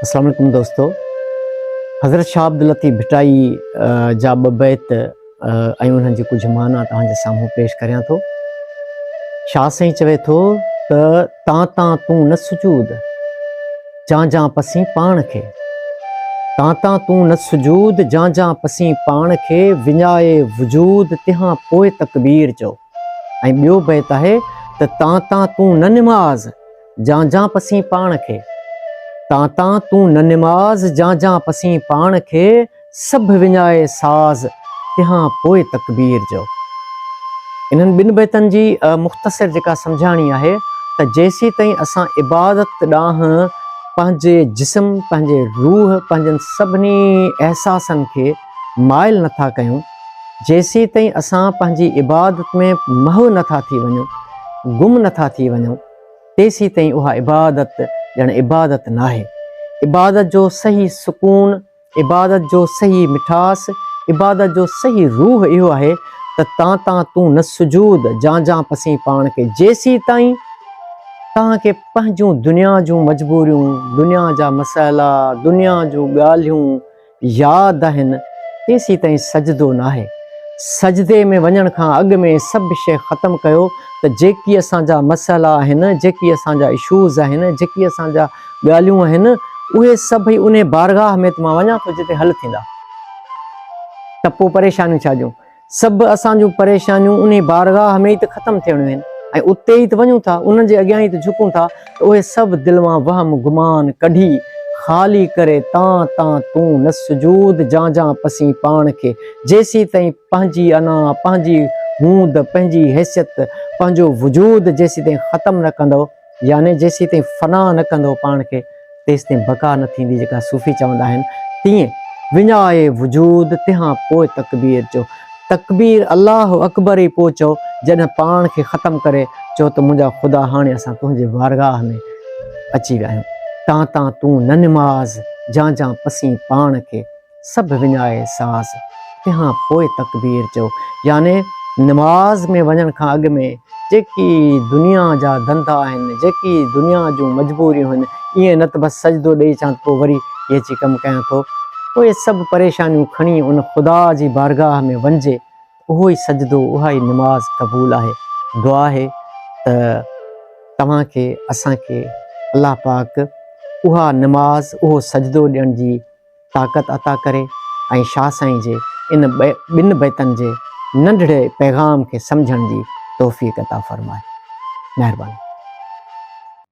السلام عليڪم دوستو حضرت شاهه عبداللطيف ڀٽائي جا ٻه بيت ۽ انهن جي ڪجهه معنيٰ توهان جي سامهون پيش ڪريان ٿو. شاهه سائين چوي ٿو ته تان تان تون نه سجود، جان جان پسين پاڻ کي. تان تان تون نه سجود، جان جان پسين پاڻ کي، وڃائي وجود، تنهان پوء تڪبير چئو. ۽ ٻيو بيت آهي ته تان تان تون نه نماز، جان جان پسين پاڻ کي. تان تان تون نه نماز، جان جان پسين پاڻ کي، سڀ وڃائي ساز، تنهان پوء تڪبير جو. انهن ٻن بيتن جي مختصر جيڪا سمجهاڻي آهي ته جيسيتائين اسان عبادت ڏانهن پنهنجي جسم، پنهنجي روح، پنهنجن سڀني احساسن کي مائل نٿا ڪيون، جيسيتائين اسان پنهنجي عبادت ۾ محو نٿا ٿي وڃون، گم نٿا ٿي وڃون، تيسيتائين اها عبادت ڄڻ عبادت ناهي. عبادت جو صحيح سڪون، عبادت جو صحيح مٺاس، عبادت جو صحيح روح اهو آهي ته تان تان تون نه سجود، جان جان پسين پاڻ کي، جيسيتائين توهان کي پنهنجون دنيا جون مجبوريون، دنيا جا مسئلا، دنيا جون ڳالهيون، ياد آهن، تيسيتائين سجدو ناهي. سجدي ۾ وڃڻ کان اڳ ۾ سڀ شيء ختم ڪيو ته جيڪي اسان جا مسئلا آهن، جيڪي اسان جا اشوز آهن، جيڪي اسان جا ڳالهيون آهن، اهي سڀئي انهي بارگاهه ۾ ته مان وڃان ٿو جتي حل ٿيندا. ته پوء پريشانيون ڇا جون؟ سڀ اسان جون پريشانيون انهي بارگاهه ۾ ئي ته ختم ٿيڻيون آهن ۽ اتي ئي ته وڃون ٿا، انهن جي اڳيان ئي ته جهڪون ٿا ته اهي سڀ دل مان وهم گمان ڪڍي خالي ڪري تان تان تون نه سجود جان جان پسين پاڻ کي جيسيتائين پنهنجي انا، پنهنجي هوند، پنهنجي حيثيت، پنهنجو وجود جيسيتائين ختم نه ڪندؤ يعني جيسيتائين فنا نه ڪندؤ پاڻ کي تيستائين بقا نه ٿيندي جيڪا صوفي چوندا آهن تيئن وڃائي وجود تنهان پوء تڪبير چئو تڪبير الله اڪبر ئي پوء چئو جڏهن پاڻ کي ختم ڪري چئو ته منهنجا خدا هاڻي اسان تنهنجي بارگاهه ۾ اچي ويا آهيون تان تان تون نه نماز جان جان پسين پاڻ کي سڀ وڃائي ساز، تنهان پوء تڪبير چئو. يعني نماز ۾ وڃڻ کان اڳ ۾ جيڪي دنيا جا ڌنڌا آهن، جيڪي دنيا جون مجبوريون آهن، ائين نه ته بس سجدو ڏئي اچان ته پوء وري هي اچي ڪم ڪيان ٿو. اهي سڀ پريشانيون کڻي ان خدا جي بارگاهه ۾ وڃجي ته اهو ئي سجدو، اها ئي نماز قبول آهي. دعا آهي ته توهان کي، اسان کي الله پاڪ اها نماز، اهو سجدو ڏيڻ جي طاقت عطا ڪري ۽ شاهه سائين جي ان ٻن بيتن جي ننڍڙي پيغام کي سمجهڻ جي توفيق عطا فرمائي. مهرباني.